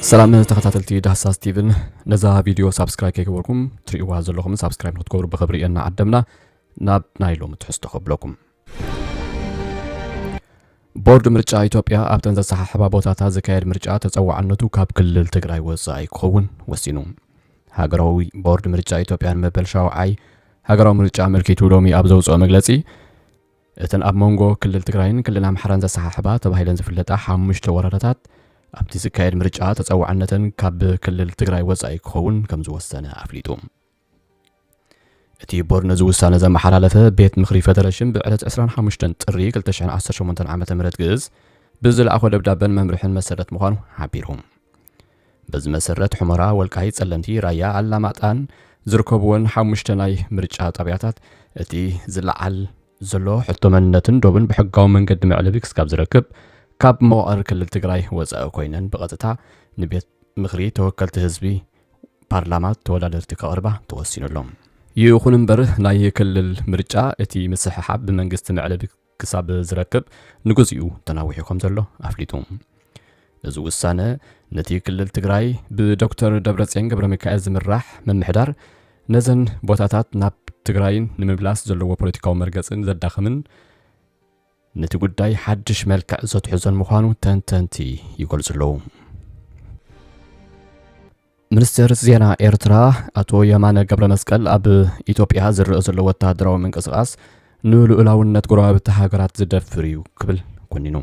ሰላም ተኸታተልቲ ዳህሳስ ቲቪን፣ ነዛ ቪድዮ ሳብስክራይብ ከይገበርኩም ትሪእዋ ዘለኹም ሳብስክራይብ ንክትገብሩ ብኽብሪ እየና ዓደምና። ናብ ናይ ሎሚ ትሕዝቶ ከብለኩም። ቦርድ ምርጫ ኢትዮጵያ ኣብተን ዘሰሓሕባ ቦታታት ዝካየድ ምርጫ ተፀዋዕነቱ ካብ ክልል ትግራይ ወፃኢ ክኸውን ወሲኑ። ሃገራዊ ቦርድ ምርጫ ኢትዮጵያ ንመበል ሻውዓይ ሃገራዊ ምርጫ ኣመልኪቱ ሎሚ ኣብ ዘውፅኦ መግለፂ፣ እተን ኣብ መንጎ ክልል ትግራይን ክልል ኣምሓራን ዘሰሓሕባ ተባሂለን ዝፍለጣ ሓሙሽተ ወረዳታት ኣብቲ ዝካየድ ምርጫ ተፀዋዕነተን ካብ ክልል ትግራይ ወፃኢ ክኸውን ከም ዝወሰነ ኣፍሊጡ። እቲ ቦርድ ነዚ ውሳነ ዘመሓላለፈ ቤት ምኽሪ ፌደሬሽን ብዕለት ዕስራን ሓሙሽተን ጥሪ ክልተ ሽሕን ዓሰርተ ሸሞንተን ዓመተ ምህረት ግእዝ ብዝለኣኾ ደብዳበን መምርሕን መሰረት ምዃኑ ሓቢሩ። በዚ መሰረት ሑመራ፣ ወልቃይት፣ ጸለምቲ፣ ራያ፣ ኣላማጣን ዝርከብወን ሓሙሽተ ናይ ምርጫ ጣብያታት እቲ ዝለዓል ዘሎ ሕቶ መንነትን ዶብን ብሕጋዊ መንገዲ መዕለቢ ክስካብ ዝረክብ ካብ መዋቕር ክልል ትግራይ ወፃኢ ኮይነን ብቐጥታ ንቤት ምኽሪ ተወከልቲ ህዝቢ ፓርላማ ተወዳደርቲ ከቕርባ ተወሲኑሎም። ይኹን እምበር ናይ ክልል ምርጫ እቲ ምስሕሓብ ብመንግስቲ መዕለቢ ክሳብ ዝረክብ ንግዚኡ ተናዊሑ ከም ዘሎ ኣፍሊጡ። እዚ ውሳነ ነቲ ክልል ትግራይ ብዶክተር ደብረፅዮን ገብረ ሚካኤል ዝምራሕ ምምሕዳር ነዘን ቦታታት ናብ ትግራይን ንምምላስ ዘለዎ ፖለቲካዊ መርገፅን ዘዳኽምን ነቲ ጉዳይ ሓድሽ መልክዕ ዘትሕዞን ምዃኑ ተንተንቲ ይገልጹ ኣለዉ። ሚኒስትር ዜና ኤርትራ ኣቶ የማነ ገብረ መስቀል ኣብ ኢትዮጵያ ዝረአ ዘሎ ወተሃደራዊ ምንቅስቓስ ንልኡላውነት ጎረባብቲ ሃገራት ዝደፍር እዩ ክብል ኮኒኑ።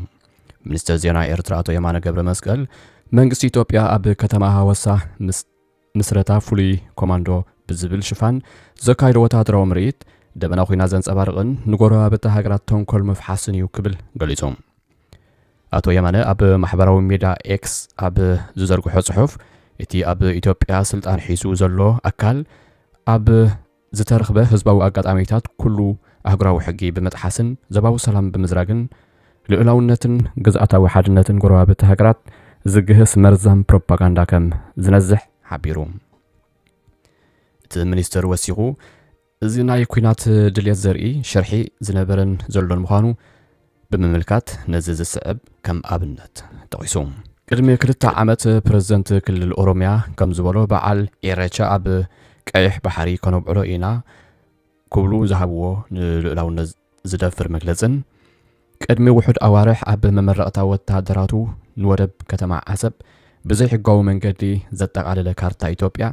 ሚኒስትር ዜና ኤርትራ ኣቶ የማነ ገብረ መስቀል መንግስቲ ኢትዮጵያ ኣብ ከተማ ሃዋሳ ምስ ምስረታ ፍሉይ ኮማንዶ ብዝብል ሽፋን ዘካይዶ ወተሃደራዊ ምርኢት ደበና ኹናት ዘንጸባርቕን ንጎረባብቲ ሃገራት ተንኮል ምፍሓስን እዩ ክብል ገሊጹ። ኣቶ የማነ ኣብ ማሕበራዊ ሚድያ ኤክስ ኣብ ዝዘርግሖ ጽሑፍ፣ እቲ ኣብ ኢትዮጵያ ስልጣን ሒዙ ዘሎ ኣካል ኣብ ዝተረኽበ ህዝባዊ ኣጋጣሚታት ኩሉ ኣህጉራዊ ሕጊ ብምጥሓስን ዞባዊ ሰላም ብምዝራግን ልኡላውነትን ግዝኣታዊ ሓድነትን ጎረባብቲ ሃገራት ዝግህስ መርዛም ፕሮፓጋንዳ ከም ዝነዝሕ ሓቢሩ። እቲ ሚኒስትር ወሲኹ፣ እዚ ናይ ኲናት ድልየት ዘርኢ ሸርሒ ዝነበረን ዘሎን ምዃኑ ብምምልካት፣ ነዚ ዝስዕብ ከም ኣብነት ጠቒሱ። ቅድሚ ክልተ ዓመት ፕረዚደንት ክልል ኦሮምያ ከም ዝበሎ፣ በዓል ኢሬቻ ኣብ ቀይሕ ባሕሪ ከነብዕሎ ኢና ክብሉ ዝሃብዎ ንልኡላውነት ዝደፍር መግለጽን፣ ቅድሚ ውሑድ ኣዋርሕ ኣብ መመረቕታ ወተሃደራቱ ንወደብ ከተማ ዓሰብ ብዘይሕጋዊ መንገዲ ዘጠቓለለ ካርታ ኢትዮጵያ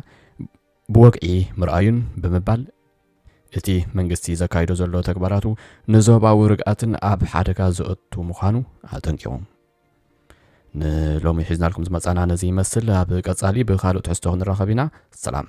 ብወግዒ ምርኣዩን ብምባል፣ እቲ መንግስቲ ዘካይዶ ዘሎ ተግባራቱ ንዞባዊ ርግኣትን ኣብ ሓደጋ ዘእቱ ምዃኑ ኣጠንቂቑ። ንሎሚ ሒዝናልኩም ዝመጻና ነዚ ይመስል። ኣብ ቀጻሊ ብኻልእ ትሕዝቶ ክንራኸብ ኢና። ሰላም።